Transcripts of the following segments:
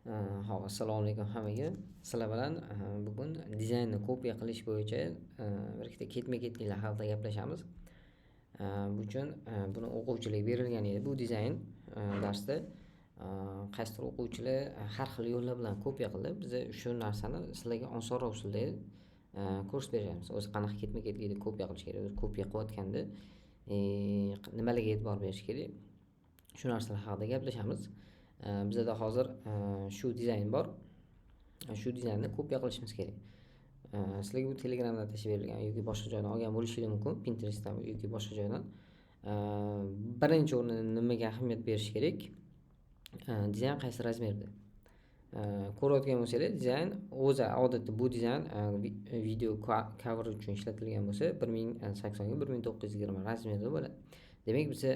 Ho'p, assalomu alaykum hammaga. Sizlar bilan bugun dizaynni kopiya qilish bo'yicha bir ikkita ketma-ketliklar haqida gaplashamiz. Bu uchun buni o'quvchilarga berilgan edi bu dizayn darsda. Qaysidir o'quvchilar har xil yo'llar bilan kopiya qildi. Biz shu narsani sizlarga osonroq usulda ko'rsatib beramiz. O'zi qanaqa ketma-ketlikda kopiya qilish kerak, o'zi kopiya qilayotganda nimalarga e'tibor berish kerak? Shu narsalar haqida gaplashamiz. Bizada hozir shu dizayn bor. Shu dizaynni kopiya qilishimiz kerak. Sizlarga bu Telegramdan tashlab berilgan yoki boshqa joydan olgan bo'lishinglar mumkin, Pinterestdan yoki boshqa joydan. Birinchi o'rinda nimaga ahamiyat berish kerak? Dizayn qaysi razmerda? Ko'rayotgan bo'lsanglar, dizayn o'zi odatda bu dizayn video cover uchun ishlatilgan bo'lsa, 1080 ga 1920 razmerda bo'ladi. Demak, biza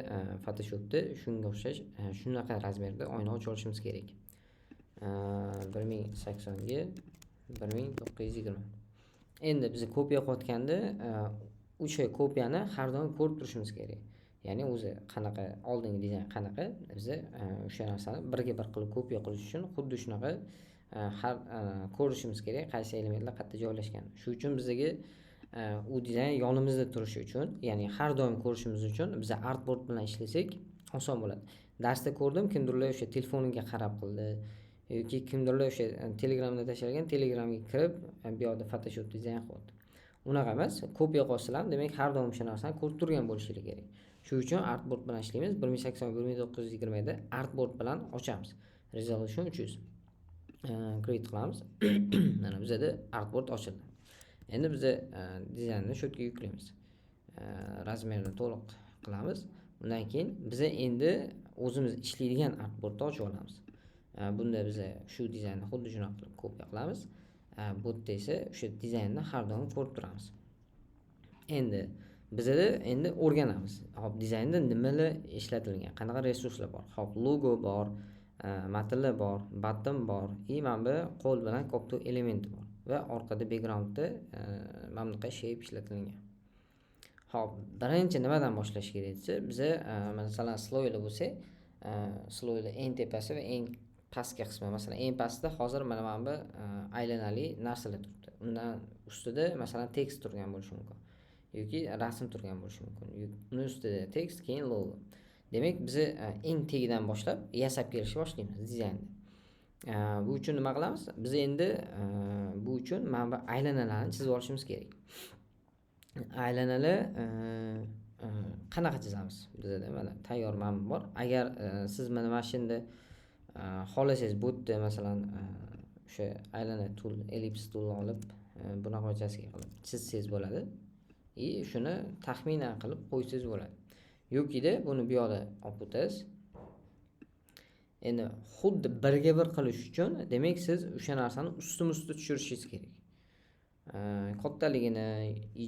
Photoshopda shunga o'xshash, shunaqa razmerda oyna ochib olishimiz kerak. 1080 ga 1920. Endi biz kopiya qilayotganda o'sha kopiyani har doim ko'rib turishimiz kerak. Ya'ni o'zi qanaqa, oldingi dizayn qanaqa, biza o'sha narsani birga bir qilib kopiya qilish uchun xuddi shunaqa har ko'rishimiz kerak, qaysi elementlar qayerda joylashgan. Shu uchun bizaga u dizayn yonimizda turishi uchun, ya'ni har doim ko'rishimiz uchun biza artboard bilan ishlasak oson bo'ladi. Darsda ko'rdim, kimdirlar o'sha telefoniga qarab qildi yoki kimdirlar o'sha Telegramda tashlangan, Telegramga kirib, bu yoqda Photoshop dizayn qilyapti. Unaqa emas, kopiya qilyapsizlarmi, demak, har doim o'sha narsani ko'rib turgan bo'lishinglar kerak. Shu uchun artboard bilan ishlaymiz. 1080 1920 da artboard bilan ochamiz. Resolution 300. Create qilamiz. Mana, bizada artboard ochildi. Endi biza dizaynni shu yerga yuklaymiz. Razmerini to'liq qilamiz. Undan keyin biza endi o'zimiz ishlaydigan artboardni ochib olamiz. Bunda biza shu dizaynni xuddi shunaqa qilib kopiya qilamiz. Bu yerda esa o'sha dizaynni har doim ko'rib turamiz. Endi bizada endi o'rganamiz. Hop, dizaynda nimalar ishlatilgan, qanaqa resurslar bor? Hop, logo bor, matnlar bor, button bor и mana bu qo'l bilan copy elementi bor va orqada backgroundda mana bunaqa shape ishlatilgan. Hop, birinchi nimadan boshlash kerak desa, biza masalan, слой lar bo'lsak, слой lar eng tepasi va eng pastki qismi. Masalan, eng pastda hozir mana bu aylanali narsalar turibdi. Undan ustida, masalan, tekst turgan bo'lishi mumkin yoki rasm turgan bo'lishi mumkin. Uni ustida tekst, keyin logo. Demak, biza eng tagidan boshlab yasab kelishni boshlaymiz dizaynni. Bu uchun nima qilamiz? Biz endi bu uchun mana bu aylanalarni chizib olishimiz kerak. Aylanalar qanaqa chizamiz? Bizada mana tayyor mana bu bor. Agar siz mana shunda xohlasangiz, bu yerda, masalan, o'sha aylana tool, ellipse toolni olib, bunaqachasiga qilib chizsangiz bo'ladi. И shuni taxminan qilib qo'ysangiz bo'ladi. Yokida buni bu yoqda olib o'tasiz. Endi xuddi birga bir qilish uchun, demak, siz o'sha narsani ustma-usti tushirishingiz kerak. Kattaligini,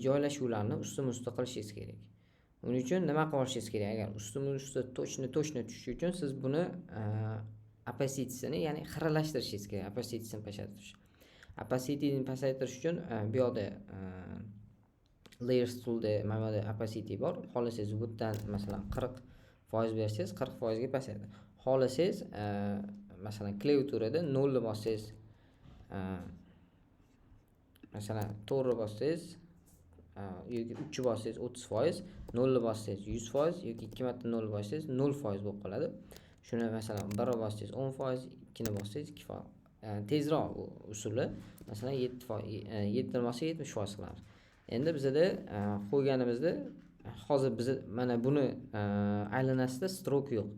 joylashuvlarini ustma-usti qilishingiz kerak. Buning uchun nima qilib olishingiz kerak? Agar ustma-usti точно точно tushishi uchun siz buni opacity'sini, ya'ni xiralashtirishingiz kerak, opacity'sini pasaytirish. Opacity'ni pasaytirish uchun bu yoqda layers tool'da mana bu yerda opacity bor. Xohlasangiz, bu yerdan, masalan, 40% bersangiz, 40% ga pasayadi. Xohlasangiz, masalan, klaviaturada 0 ni bossangiz, masalan, 4 ni bossangiz yoki 3 bossangiz 30%, 0 ni bossangiz 100% yoki 2 marta 0 bossangiz 0% bo'lib qoladi. Shuni, masalan, 1 bossangiz 10%, 2 ni bossangiz 2%. Tezroq bu usuli. Masalan, 7%, 7 ni bossak, 70% qilamiz. Endi bizada qo'yganimizda hozir biz mana buni aylanasida stroke yo'q.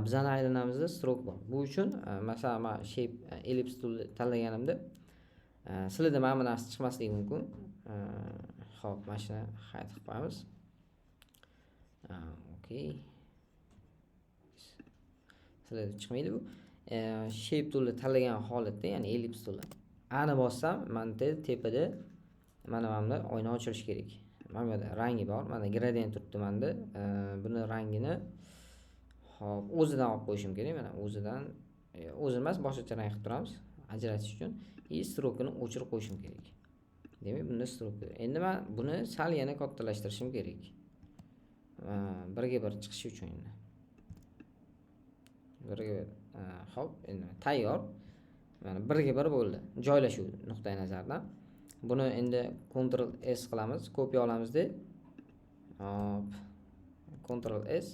Bizani aylanamizda stroke bor. Bu uchun, masalan, man shape ellipse tool tanlaganimda sizlarda mana bu narsa chiqmasligi mumkin. Ho'p, mana shuni hide qilib qo'yamiz. Okey. Sizlarda chiqmaydi bu. Shape toolni tanlagan holatda, ya'ni ellipse toolni ani bossam, mana tepada mana bunda oyna ochilishi kerak. Mana bu yerda rangi bor. Mana gradient turibdi manda. Buni rangini, hop, o'zidan olib qo'yishim kerak. Mana o'zidan, o'zi emas, boshqacha rang qilib turamiz ajratish uchun. И strokini o'chirib qo'yishim kerak. Demak, bunda stroke. Endi man buni sal yana kattalashtirishim kerak. Birga bir chiqishi uchun endi. Birga bir. Hop, endi tayyor. Mana birga bir bo'ldi joylashuv nuqtai nazaridan. Buni endi Ctrl S qilamiz, kopiya olamizda. Hop. Ctrl S.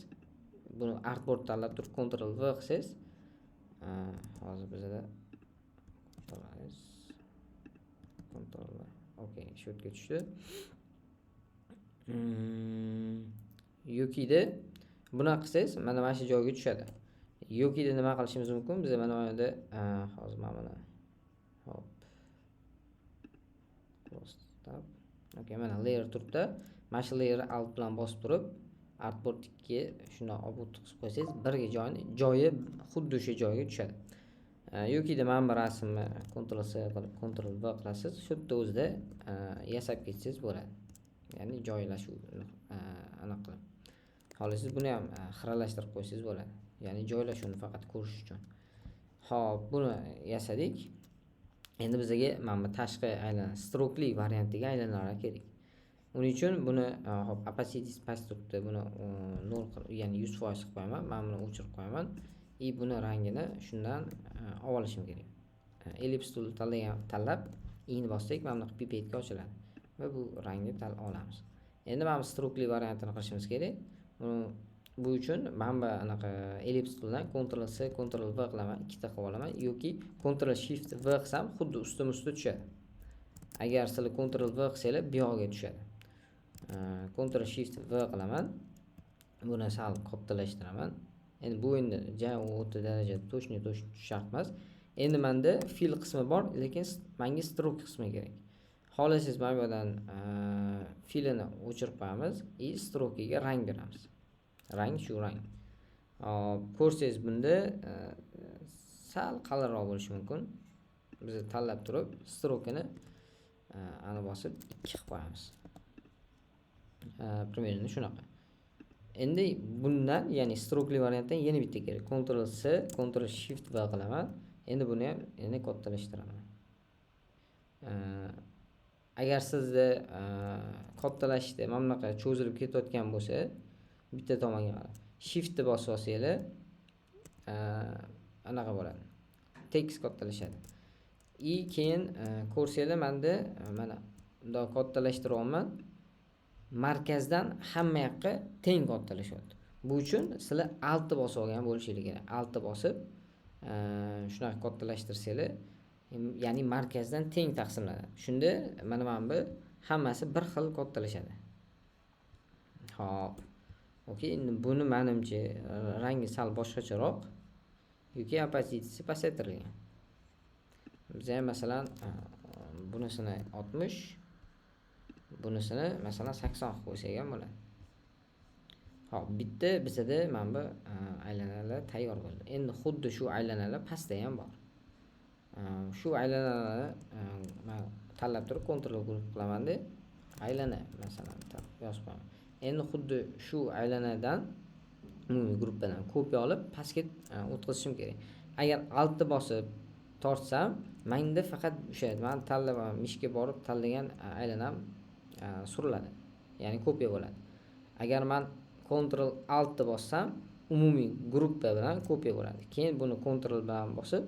Buni artboard tanlab turib Ctrl V qilsangiz, hozir bizda Ctrl S, Ctrl V. Okey, shu yerga tushdi. Yokida bunaqa qilsangiz, mana shu joyga tushadi. Yokida nima qilishimiz mumkin? Biz mana bu yerda hozir mana buni, hop. Close tab. Okey, mana layer turibdi. Mana shu layerni Alt bilan bosib turib, artboard 2 shuni olib o'tkazib qo'ysangiz, birga joyini joyi xuddi o'sha joyga tushadi. Yokida mana bu rasmni Ctrl C qilib Ctrl V qilasiz, shu yerda o'zida yasab ketsangiz bo'ladi. Ya'ni joylashuv anaqa qilib. Xohlasangiz buni ham xiralashtirib qo'ysangiz bo'ladi. Ya'ni joylashuvni faqat ko'rish uchun. Xo'p, buni yasadik. Endi bizga mana bu tashqi aylana, strokli variantiga aylanalar kerak. Uning uchun buni hop, opacity past turibdi. Buni 0 qilib, ya'ni 100% qilib qo'yaman. Mana buni o'chirib qo'yaman. И buni rangini shundan olib olishim kerak. Ellipse tool tanlagan, tanlab i ni bossak, mana bunaqa pipetka ochiladi. Va bu rangni tanlab olamiz. Endi mana bu strokli variantini qilishimiz kerak. Bu uchun mana bu anaqa ellipse tooldan Ctrl C, Ctrl V qilaman, ikkita qilib olaman yoki Ctrl Shift V qilsam xuddi ustma-usti tushadi. Agar sizlar Ctrl V qilsanglar, bu yog'iga tushadi. Ctrl Shift V qilaman. Buni sal kattalashtiraman. Endi bu endi ja o'rta darajada точно точно shart emas. Endi menda fill qismi bor, lekin menga stroke qismi kerak. Xohlasangiz mana bu yerdan fillini o'chirib qo'yamiz и strokiga rang beramiz. Rang shu rang. Hop, ko'rsangiz bunda sal qalinroq bo'lishi mumkin. Biz tanlab turib strokini ani bosib 2 qilib qo'yamiz. Примерно shunaqa. Endi bundan, ya'ni strokli variantdan yana bitta kerak. Ctrl C, Ctrl Shift V qilaman. Endi buni ham yana kattalashtiraman. Agar sizda kattalashishda mana bunaqa cho'zilib ketayotgan bo'lsa, bitta tomonga qarab Shiftni bosib olsanglar, anaqa bo'ladi. Tekst kattalashadi. И keyin ko'rsanglar, menda mana bundoq kattalashtiryapman. Markazdan hamma yoqqa teng kattalashyapti. Bu uchun sizlar Altni bosib olgan bo'lishinglar kerak. Altni bosib, shunaqa kattalashtirsanglar, ya'ni markazdan teng taqsimlanadi. Shunda mana bu hammasi bir xil kattalashadi. Xo'p. Okey, endi buni menimcha rangi sal boshqacharoq yoki opacitisi pasaytirilgan. Biz ham masalan bunisini 60, bunisini masalan 80 qilib qo'ysak ham bo'ladi. Xo'p, bitta bizada mana bu aylanalar tayyor bo'ldi. Endi xuddi shu aylanalar pastda ham bor. Shu aylanalarni man tanlab turib Ctrl group qilamanda, aylana masalan yozib qo'yaman. Endi xuddi shu aylanadan umumiy gruppadan kopiya olib pastga o'tkazishim kerak. Agar Altni bosib tortsam, menda faqat o'sha man tanlab мышка borib tanlagan aylanam suriladi. Ya'ni kopiya bo'ladi. Agar man Ctrl Altni bossam, umumiy gruppa bilan kopiya bo'ladi. Keyin buni Ctrl bilan bosib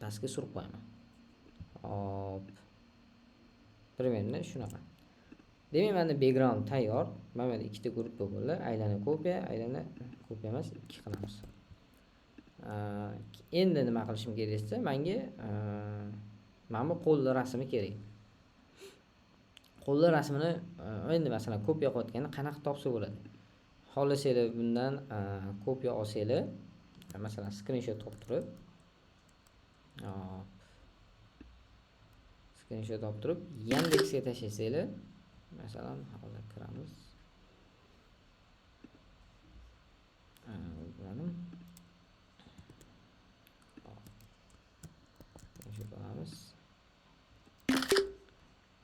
pastga surib qo'yaman. Hop. Примерно shunaqa. Demak, mana background tayyor. Mana bu yerda ikkita gruppa bo'ldi. Aylana kopiya, aylana kopiya emas, ikki qilamiz. Endi nima qilishim kerak desa, menga mana bu qo'lni rasmi kerak. Qo'lni rasmini endi masalan kopiya qilayotganda qanaqa topsa bo'ladi? Xohlasanglar bundan kopiya olsanglar, masalan skrinshot olib turib, hop, skrinshot olib turib Yandexga tashlasanglar, masalan hozir kiramiz. O'ldirdim. Skrinshot olamiz.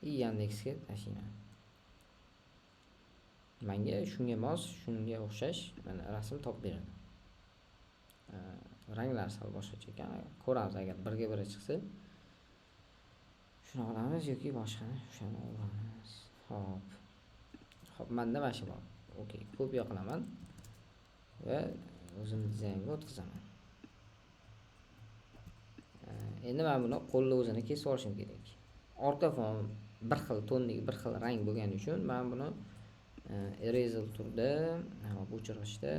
И Yandexga tashlayman. Menga shunga mos, shunga o'xshash mana rasm topib beradi. Ranglari sal boshqacha ekan. Ko'ramiz, agar birga biri chiqsa, shuni olamiz yoki boshqani o'shani olamiz. Xo'p. Xo'p, menda mana shu bor. Okey, kopiya qilaman va o'zim dizaynga o'tkazaman. Endi men buni qo'lni o'zini kesib olishim kerak. Orqa fon bir xil tondagi bir xil rang bo'lgani uchun men buni eraser toolda, hop, o'chirg'ichda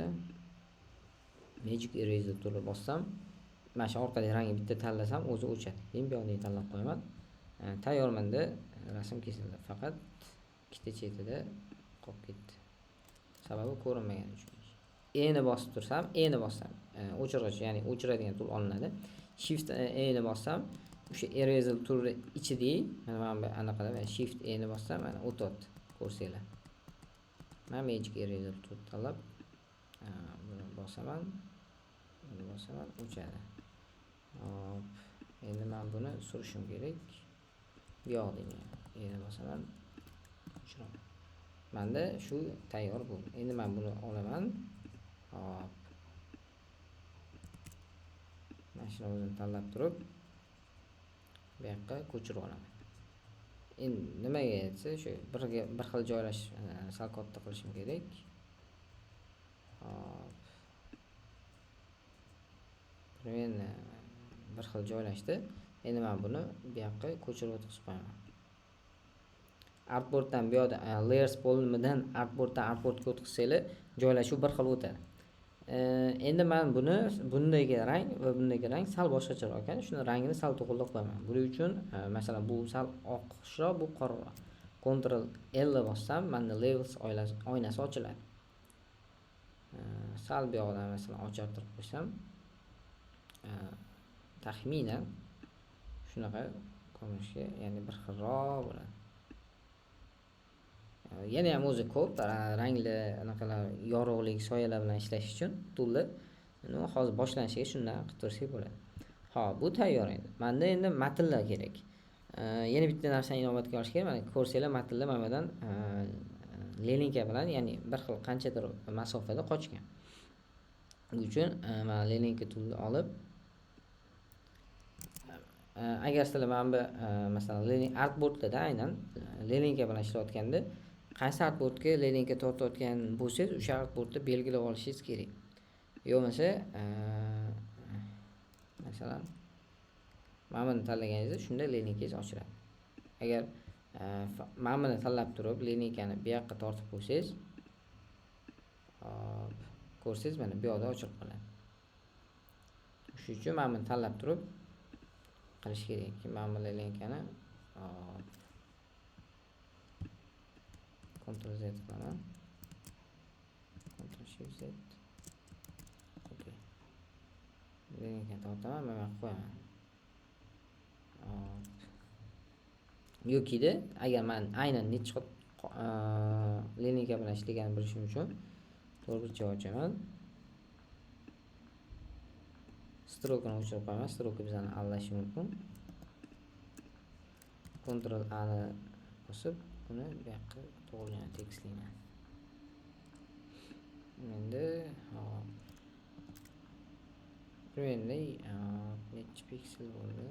Magic Eraser toolni bossam, mana shu orqadagi rangni bitta tanlasam o'zi o'chadi. Keyin bu yoqni tanlab qo'yaman. Tayyor menda rasm kesildi. Faqat ikkita chetida qolib ketdi. Sababi ko'rinmagani uchun. E ni bosib tursam, E ni bossam, o'chirg'ich, ya'ni o'chiradigan tool olinadi. Shift E ni bossam, o'sha eraser toolni ichidagi mana bu anaqada Shift E ni bossam, mana o'tyapti, ko'rsanglar. Men Magic Eraser tool tanlab, buni bosaman, buni bosaman, o'chadi. Hop, endi men buni surishim kerak. Bu yoq deyman. Endi bosaman, o'chiraman. Menda shu tayyor bo'ldi. Endi men buni olaman. Hop. Mana shuni o'zim tanlab turib, bu yoqqa ko'chirib olaman. Endi nimaga desa, shu birga bir xil joylash, sal katta qilishim kerak. Hop. Примерно bir xil joylashdi. Endi men buni bu yoqqa ko'chirib o'tkazib qo'yaman. Artboarddan bu yoqda layers bo'limidan artboarddan artboardga o'tkazsanglar, joylashuv bir xil o'tadi. Endi men buni bundagi rang va bundagi rang sal boshqacharoq ekan. Shuni rangini sal to'g'rilab qo'yaman. Buning uchun, masalan, bu sal oqroq, bu qoraroq. Ctrl L ni bossam, menda levels oynasi ochiladi. Sal bu yoqdan masalan ochartirib qo'ysam, taxminan shunaqa ko'rinishga, ya'ni bir xilroq bo'ladi. Yana ham o'zi ko'p rangli anaqalar, yorug'lik, soyalar bilan ishlash uchun toolni hozir boshlanishiga shundan qilib tursak bo'ladi. Xo'p, bu tayyor endi. Menda endi matnlar kerak. Yana bitta narsani inobatga olish kerak. Mana ko'rsanglar, matnlar mana bundan leninka bilan, ya'ni bir xil qanchadir masofada qochgan. Buning uchun mana leninka toolni olib, agar sizlar mana bu masalan artboardlarda aynan leninka bilan ishlayotganda qaysi artboardga leninka tortayotgan bo'lsangiz, o'sha artboardni belgilab olishingiz kerak. Yo'qmasa, masalan, mana buni tanlaganingizda shunda leninkangiz ochiladi. Agar mana buni tanlab turib lininkani bu yoqqa tortib qo'ysangiz, hop, ko'rsangiz mana bu yoqda ochilib qoladi. Shuning uchun mana buni tanlab turib qilish kerak. Mana bu lininkani hop, Ctrl Z qilaman. Ctrl Shift Z. Okay. Lininkani tortaman, mana bu yoqqa qo'yaman. Hop. Yokida agar men aynan necha lininka bilan ishlaganimni bilishim uchun to'g'richa ochaman. Strokani o'chirib qo'yaman. Stroka bizani aldashi mumkin. Ctrl A ni bosib, buni bu yoqqa to'g'rilayman, tekislayman. Endi hop. Endi necha piksel bo'ldi?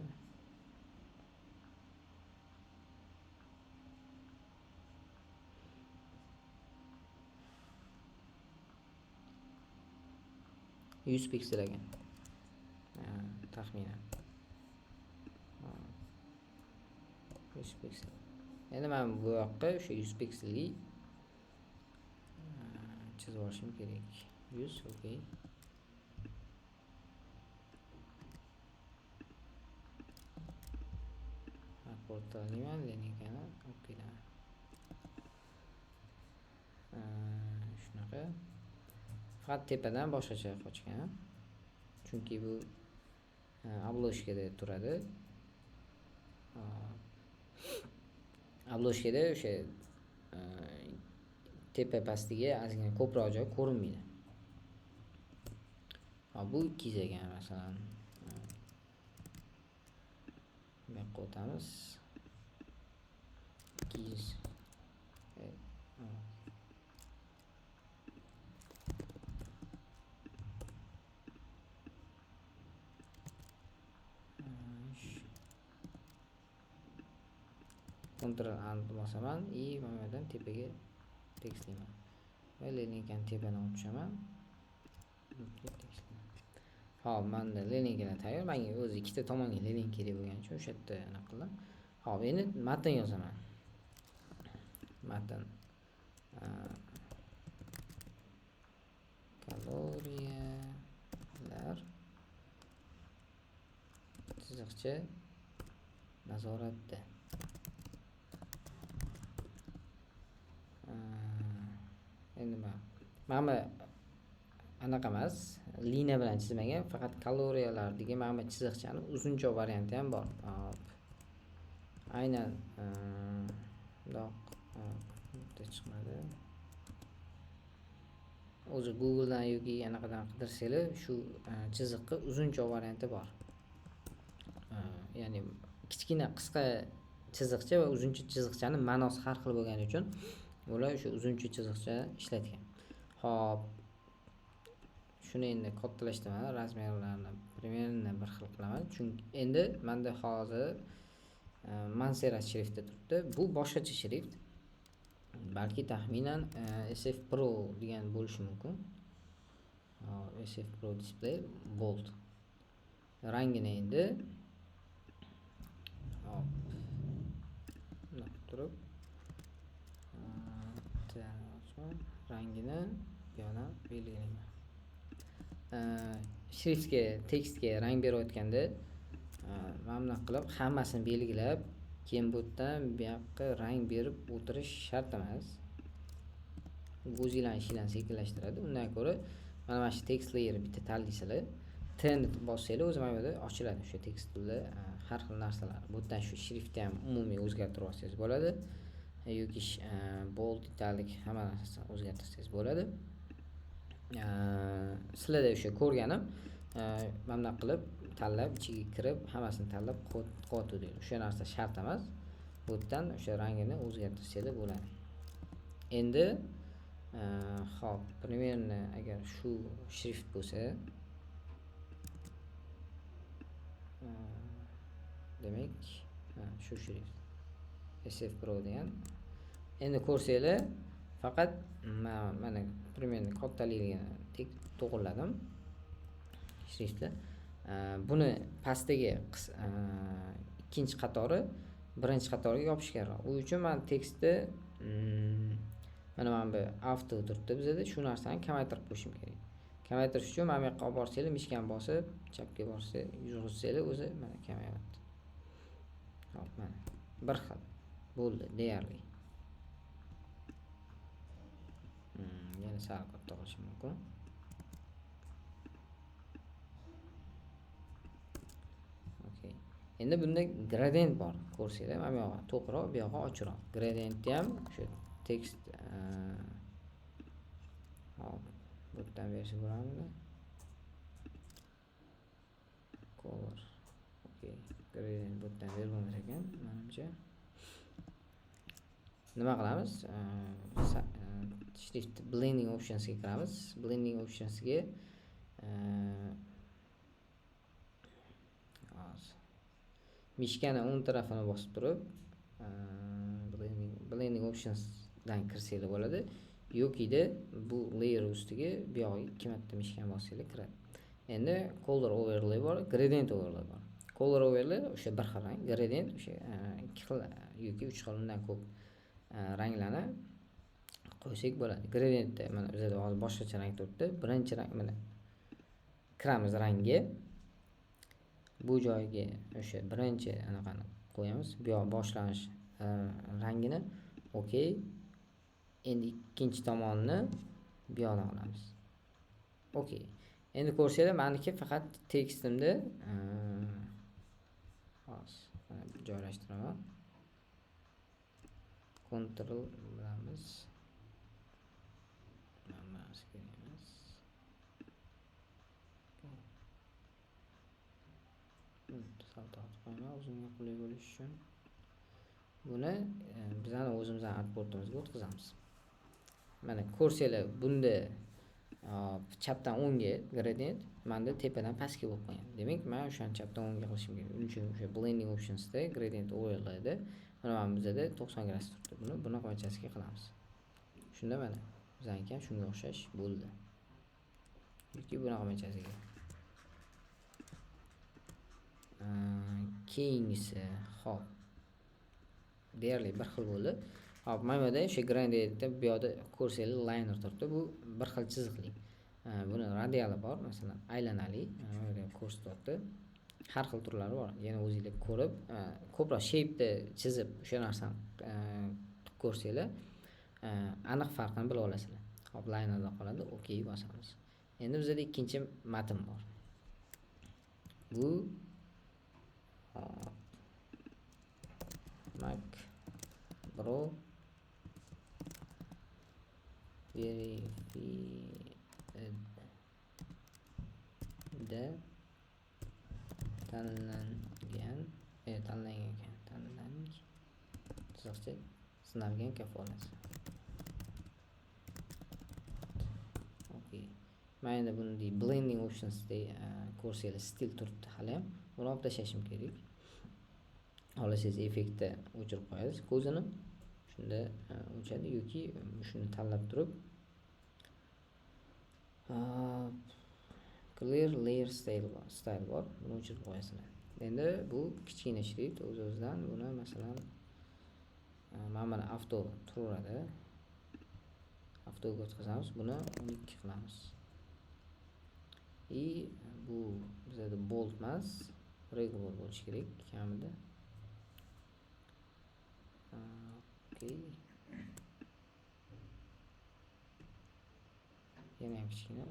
100 piksel ekan. Taxminan. 100 piksel. Endi men bu yoqqa o'sha 100 pikselli chizib olishim kerak. 100, okey. Portalni lininkani olib kelaman. Shunaqa. Faqat tepadan boshqacha qochgan. Chunki bu obloshkada turadi. Obloshkada o'sha tepa pastiga ozgina ko'proq joy ko'rinmaydi. Ha, bu 200 ekan masalan. Bu yoqqa o'tamiz. 200. Ctrl A bosaman и mana bu yerdan tepaga tekislayman. Va lininkani tepadan olib tushaman. Xo'p, menda leninkalar tayyor. Menga o'zi ikkita tomonga lenin kerak bo'lgani uchun o'sha yerda anaqa qildim. Xo'p, endi matn yozaman. Matn. Kaloriyalar chiziqcha nazoratda. Endi mana anaqa emas, liniya bilan chizmagan, faqat kaloriyalar degan mana bu chiziqchani uzuncha varianti ham bor. Hop. Aynan bundoq bitta chiqmadi. O'zi Google'dan yoki anaqadan qidirsanglar, shu chiziqni uzuncha varianti bor. Ya'ni kichkina qisqa chiziqcha va uzuncha chiziqchani ma'nosi har xil bo'lgani uchun ular o'sha uzuncha chiziqcha ishlatgan. Xo'p, shuni endi kattalashtiraman, razmerlarini примерно bir xil qilaman. Chunki endi menda hozir Montserrat shriftda turibdi. Bu boshqacha shrift. Balki taxminan SF Pro degan bo'lishi mumkin. SF Pro Display Bold. Rangini endi hop bunday turib rangini bu yoqdan belgilayman. Shriftga, tekstga rang berayotganda mana bunday qilib hammasini belgilab, keyin bu yerdan bu yoqqa rang berib o'tirish shart emas. O'zinglarning ishinglarni sekinlashtiradi. Undan ko'ra mana shu tekst layerni bitta tanlaysizlar, T ni bossanglar o'zi mana bu yerda ochiladi o'sha tekst toolda har xil narsalar. Bu yerdan shu shriftni ham umumiy o'zgartirib olsangiz bo'ladi yoki bold, italic hamma narsasini o'zgartirsangiz bo'ladi. Sizlarda o'sha ko'rganim mana bunday qilib tanlab ichiga kirib hammasini tanlab qo'yib o'sha narsa shart emas. Bu yerdan o'sha rangini o'zgartirsanglar bo'ladi. Endi xo'p, примерно agar shu shrift bo'lsa, demak, shu shrift SF Pro degan. Endi ko'rsanglar, faqat mana примерно kattaligini to'g'riladim shriftni. Buni pastdagi ikkinchi qatori birinchi qatorga yopishganroq. U uchun men tekstni mana bu avto turibdi bizada, shu narsani kamaytirib qo'yishim kerak. Kamaytirish uchun mana bu yoqqa olib borsanglar, mishkani bosib, chapga borsa, yurg'izsanglar o'zi mana kamayapti. Hop, mana bir xil bo'ldi deyarli. Yana sal katta qilishim mumkin. Okey. Endi bunda gradient bor. Ko'rsanglar, mana bu yoqqa to'qroq, bu yoqqa ochiqroq. Gradientni ham o'sha tekst hop, bu yerdan bersa bo'ladimi? Color. Okey. Gradient bu yerdan berib bo'lmas ekan, menimcha. Nima qilamiz? Shrift blending optionsga kiramiz. Blending optionsga hozir mishkani o'ng tarafini bosib turib, blending optionsdan kirsanglar bo'ladi. Yokida bu layer ustiga bu yog'iga 2 marta mishkani bossanglar kiradi. Endi color overlay bor, gradient overlay bor. Color overlay o'sha bir xil rang, gradient o'sha 2 xil yoki 3 xil undan ko'p ranglarni qo'ysak bo'ladi. Gradientda mana bizda hozir boshqacha rang turibdi. Birinchi rang mana kiramiz rangga. Bu joyga o'sha birinchi anaqani qo'yamiz. Bu yoq boshlanish rangini. Okey. Endi ikkinchi tomonni bu yoqdan olamiz. Okey. Endi ko'rsanglar, meniki faqat tekstimda hozir mana joylashtiraman. Ctrl bilamiz. Mana kerak emas. Sal tortib qo'yaman o'zimga qulay bo'lishi uchun. Buni bizani o'zimizning artboardimizga o'tkazamiz. Mana ko'rsanglar, bunda chapdan o'ngga gradient, menda tepadan pastga bo'lib qolgan. Demak, men o'shani chapdan o'ngga qilishim kerak. Uning uchun o'sha blending optionsda gradient overlayda mana bizada 90 gradus turibdi. Buni bunaqa qilamiz. Shunda mana bizaniki ham shunga o'xshash bo'ldi. Yoki bunaqa machasiga. Keyingisi, hop. Deyarli bir xil bo'ldi. Hop, mana bu yerda o'sha gradientda bu yoqda ko'rsanglar liner turibdi. Bu bir xil chiziqli. Buni radiali bor, masalan, aylanali, mana bu yerda ko'rsatyapti. Har xil turlari bor. Yana o'zingizlar ko'rib, ko'proq shape'da chizib o'sha narsani ko'rsanglar, aniq farqini bila olasizlar. Hop, linerda qoladi. OK bosamiz. Endi bizda ikkinchi matn bor. Bu Mac Pro verified tanlangan, tanlangan ekan, tanlang chiziqcha sinalgan kafolat. Okey. Men endi buni blending options ko'rsanglar stil turibdi hali ham. Buni olib tashlashim kerak. Xohlasangiz effektni o'chirib qo'yasiz ko'zini. Shunda o'chadi yoki shuni tanlab turib clear layer style bor. Buni o'chirib qo'yasizlar. Endi bu kichkina shrift o'z-o'zidan buni masalan mana buni avto turaveradi. Avtoga o'tkazamiz. Buni 12 qilamiz. И bu bizada bold emas, regular bo'lishi kerak kamida. Okey. Yana ham kichkina 10.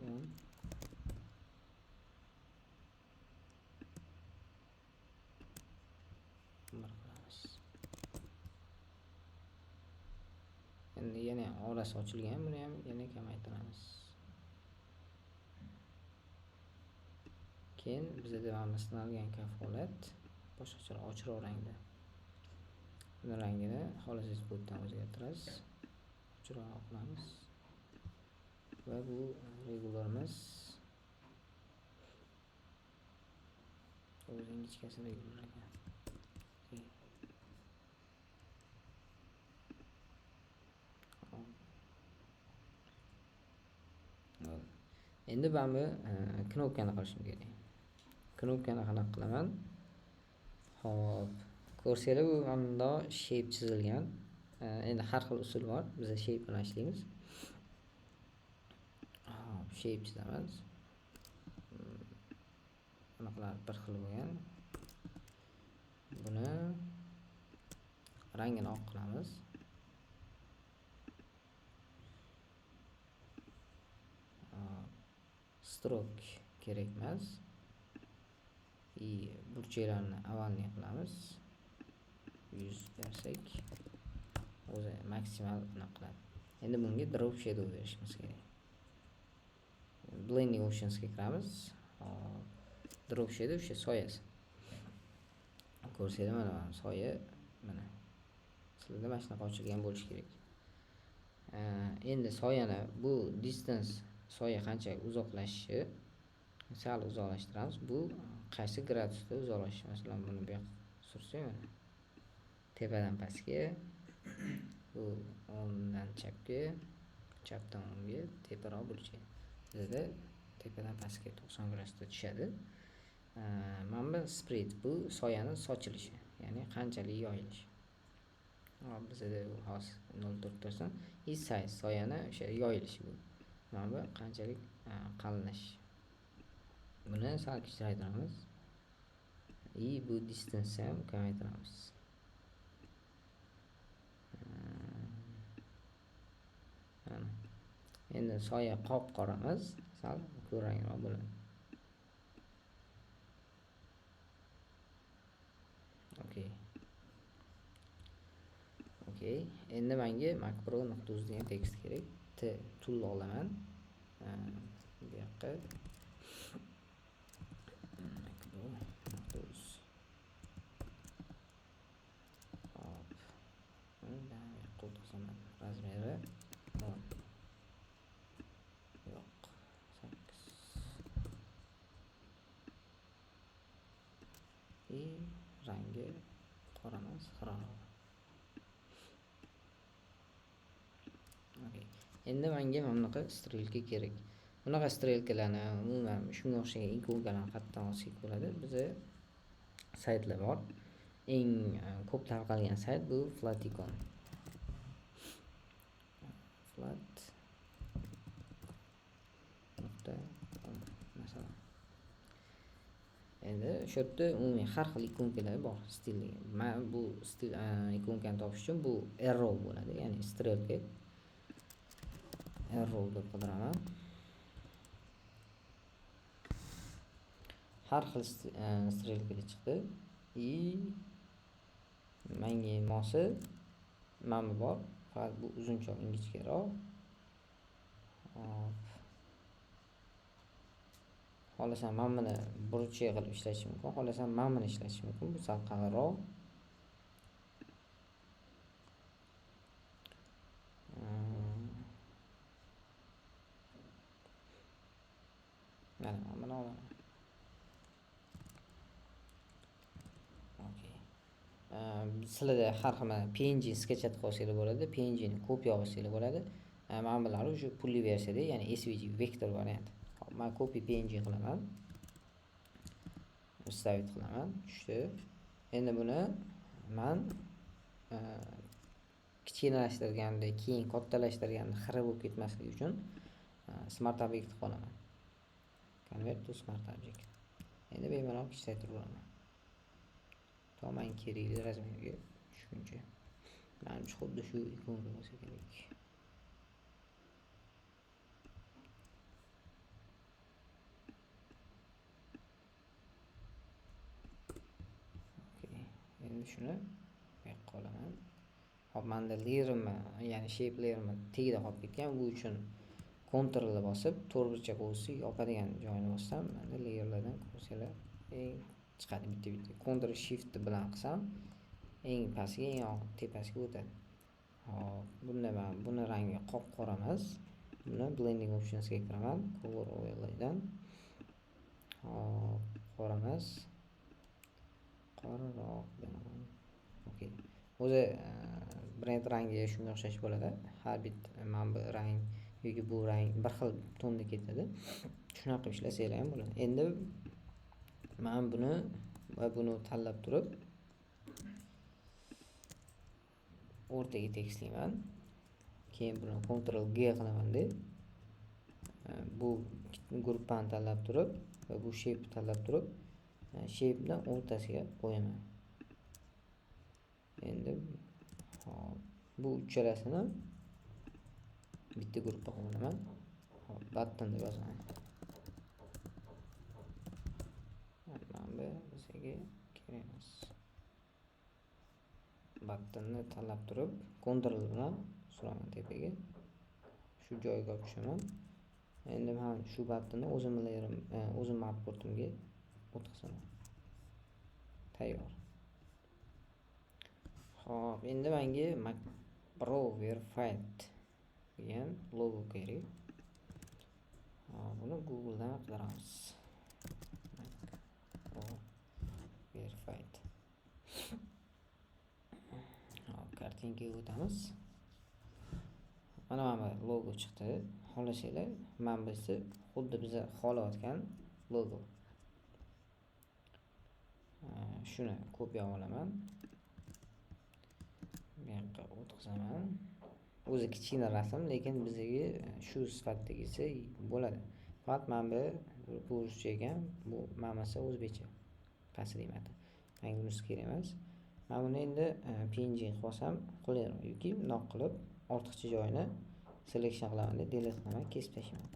Qilamiz. Endi yana orasi ochilgan, buni ham yana kamaytiramiz. Keyin bizda mana sinalgan kafolat boshqacha ochiqroq rangda. Buni rangini xohlasangiz bu yerdan o'zgartirasiz. Ochiqroq qilamiz. Va bu regularimiz o'zi ingichkasi regular ekan. Endi ben bu knopkani qilishim kerak. Knopkani qanaqa qilaman? Hop, ko'rsanglar bu mana bundoq shape chizilgan. Endi har xil usul bor. Biz shape bilan ishlaymiz. Hop, shape chizamiz. Bunaqalar bir xil bo'lgan. Buni rangini oq qilamiz. Stroke kerak emas. И burchaklarni avalni qilamiz. 100 bersak o'zi maksimal anaqa qiladi. Endi bunga drop shadow berishimiz kerak. Blending optionsga kiramiz. Drop shadow o'sha soyasi. Ko'rsanglar mana soya mana. Sizlarda mana shunaqa ochilgan bo'lishi kerak. Endi soyani bu distance soya qancha uzoqlashishi sal uzoqlashtiramiz. Bu qaysi gradusda uzoqlashishi, masalan buni bu yoqqa sursak mana tepadan pastga, bu o'ngdan chapga, chapdan o'ngga, teparoq burchak. Bizda tepadan pastga 90 gradusda tushadi. Mana bu spread, bu soyani sochilishi, ya'ni qanchalik yoyilishi. Hop, bizda bu hozir 0.4 tursin. И size soyani o'sha yoyilishi bu. Mana bu qanchalik qalinlashishi. Buni sal kichraytiramiz. И bu distance ham kamaytiramiz. Mana. Endi soya qop-qora emas, sal ko'rangroq bo'ladi. Okey. Okey. Endi menga macpro.uz degan tekst kerak. T tool olaman. Bu yoqqa macpro.uz. Hop. Buni bu yoqqa o'tkazaman. Razmeri 10. Yo'q, 8. И rangi qora emas, xiraroq. Okey. Endi menga mana bunaqa strelka kerak. Bunaqa strelkalarni, umuman shunga o'xshagan ikonkalarni qayerdan olsak bo'ladi? Biz saytlar bor. Eng ko'p tarqalgan sayt bu Flaticon. Flat.com masalan. Endi shu yerda umumiy har xil ikonkalar bor stilli. Men bu stil ikonkani topish uchun bu arrow bo'ladi, ya'ni strelka. Arrow deb qidiraman. Har xil strelkalar chiqdi. И menga mosi mana bu bor, faqat bu uzunchoq, ingichkaroq. Hop. Xohlasam mana buni burchak qilib ishlatishim mumkin, xohlasam mana buni ishlatishim mumkin. Bu sal qalinroq. Mana buni olaman. Okey. Sizlarda har xil mana PNG sketchat qilsanglar bo'ladi, PNG ni kopiya olsanglar bo'ladi. Mana bular o'sha pulli versiyada, ya'ni SVG vektor varianti. Hop, men copy PNG qilaman. Вставить qilaman. Tushdi. Endi buni men kichkinalashtirganda, keyin kattalashtirganda xira bo'lib ketmasligi uchun smart object qilib olaman. Convert to smart object. Endi bemalol kichraytiraveraman. To men kerakli razmerga tushguncha. Menimcha xuddi shu ikonka bo'lsa kerak. Okey, endi shuni bu yoqqa olaman. Hop, menda layerimni, ya'ni shape layerimni tagida qolib ketgan. Bu uchun Ctrl bosib, to'rtburchak qo'shib yopadigan joyini bossam, menda layerlardan ko'rsanglar eng chiqadi bitta-bitta. Ctrl Shift bilan qilsam, eng pastga, eng tepasiga o'tadi. Hop, bunda men buni rangi qop-qora emas. Buni blending optionsga kiraman, color overlaydan. Hop, qora emas. Qoraroq beraman. Okey. O'zi brend rangi shunga o'xshash bo'ladi. Har bitta mana bu rang yoki bu rang bir xil tonda ketadi. Shunaqa qilib ishlasanglar ham bo'ladi. Endi men buni va buni tanlab turib o'rtaga tekislayman. Keyin buni Ctrl G qilaman deb bu guruhni tanlab turib va bu shape tanlab turib shape'ni o'rtasiga qo'yaman. Endi hop, bu uchalasini bitta guruhga qo'yaman. Hop, button deb yozaman. Mana bu bizga kerak emas. Buttonni tanlab turib, Ctrl bilan suraman tepaga. Shu joyga olib tushaman. Endi men shu buttonni o'zim layerim, o'zim artboardimga o'tkazaman. Tayyor. Xo'p, endi menga MacPro Verified degan logo kerak. Hop, buni Google'dan qidiramiz. MacPro Verified. Hop, kartinkaga o'tamiz. Mana bu logo chiqdi. Xohlasanglar, mana bu xuddi biz xohlayotgan logo. Shuni kopiya olaman. Bu yoqqa o'tkazaman. O'zi kichkina rasm, lekin bizga shu sifatdagisi bo'ladi. Faqat mana bu ruscha ekan, bu mamasi o'zbekcha. Pastdagi matn. Menga bunisi kerak emas. Men buni endi PNG qilib olsam qulayroq yoki bundoq qilib ortiqcha joyini selection qilaman, delete qilaman, kesib tashlayman.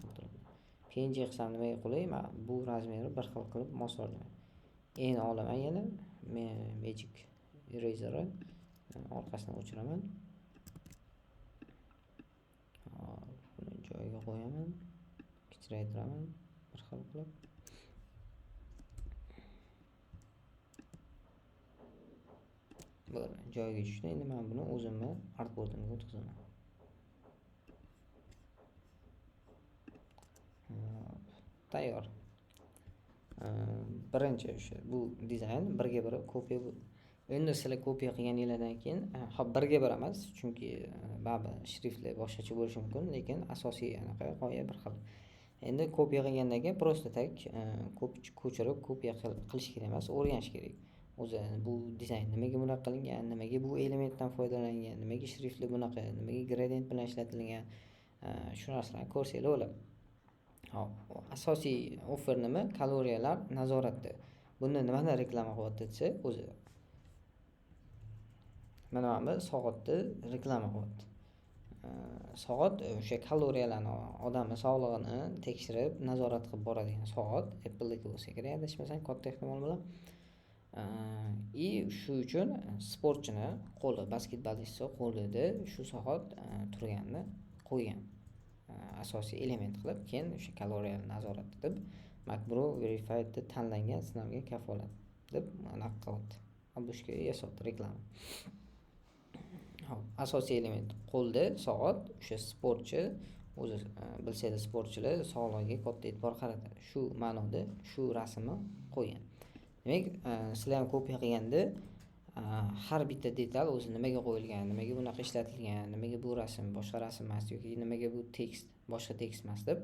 PNG qilsam nimaga qulay? Men bu razmeri bir xil qilib mos olaman. Endi olaman yana Magic Eraser'ni orqasidan o'chiraman. Hop, buni joyiga qo'yaman, kichraytiraman bir xil qilib. Bo'ldi, joyiga tushdi. Endi men buni o'zimni artboardimga o'tkazaman. Hop, tayyor. Birinchi o'sha bu dizayn birga bir kopiya. Endi sizlar kopiya qilganinglardan keyin, hop, birga bir emas, chunki ba'zi shriftlar boshqacha bo'lishi mumkin, lekin asosiy anaqa g'oya bir xil. Endi kopiya qilgandan keyin просто tak ko'chirib kopiya qilish kerak emas, o'rganish kerak. O'zi bu dizayn nimaga bunaqa qilingan, nimaga bu elementdan foydalangan, nimaga shriftli bunaqa, nimaga gradient bilan ishlatilgan, shu narsalarni ko'rsanglar bo'ladi. Hop, asosiy offer nima? Kaloriyalar nazoratda. Bunda nimani reklama qilyapti desa, o'zi mana bu soatni reklama qilyapti. Soat o'sha kaloriyalarni, odamni sog'lig'ini tekshirib, nazorat qilib boradigan soat. Appleniki bo'lsa kerak, adashmasam, katta ehtimol bilan. И shu uchun sportchini qo'li, basketbolistni qo'lida shu soat turganini qo'ygan asosiy element qilib. Keyin o'sha kaloriyalar nazorat deb, MacBro Verified deb tanlangan, sinalgan kafolat deb anaqa qilyapti, обложка yasayapti, reklama. Hop, asosiy element qo'lda soat, o'sha sportchi o'zi, bilsanglar, sportchilar sog'lig'iga katta e'tibor qaratadi, shu ma'noda shu rasmni qo'ygan. Demak, sizlar ham kopiya qilganda har bitta detal o'zi nimaga qo'yilgan, nimaga bunaqa ishlatilgan, nimaga bu rasm, boshqa rasm emas yoki nimaga bu tekst, boshqa tekst emas deb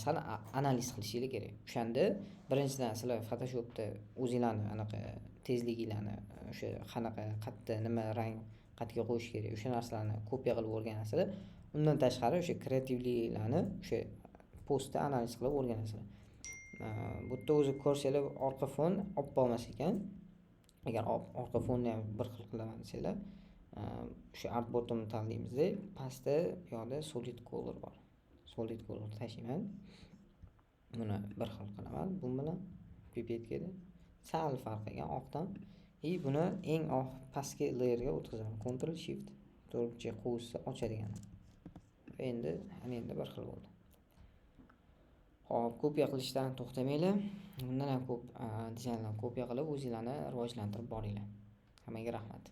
sal analiz qilishinglar kerak. O'shanda birinchidan sizlar Photoshopda o'zinglarni anaqa tezliginglarni, o'sha qanaqa, qayerda nima rang qayerga qo'yish kerak, o'sha narsalarni kopiya qilib o'rganasizlar. Undan tashqari o'sha kreativliklarni o'sha postni analiz qilib o'rganasizlar. Bu yerda o'zi ko'rsanglar, orqa fon oppoq emas ekan. Agar orqa fonni ham bir xil qilaman desanglar, o'sha artboardimni tanlaymizda, pastda bu yoqda solid color bor, solid color tashlayman. Buni bir xil qilaman bu bilan, пипетка da sal farq ekan oqdan. И buni eng pastki layerga o'tkazaman, Ctrl Shift to'rtburchak quvusni ochadigan. Endi ana endi bir xil bo'ldi. Hop, kopiya qilishdan to'xtamanglar. Bundan ham ko'p dizaynlarni kopiya qilib, o'zinglarni rivojlantirib boringlar. Hammaga rahmat.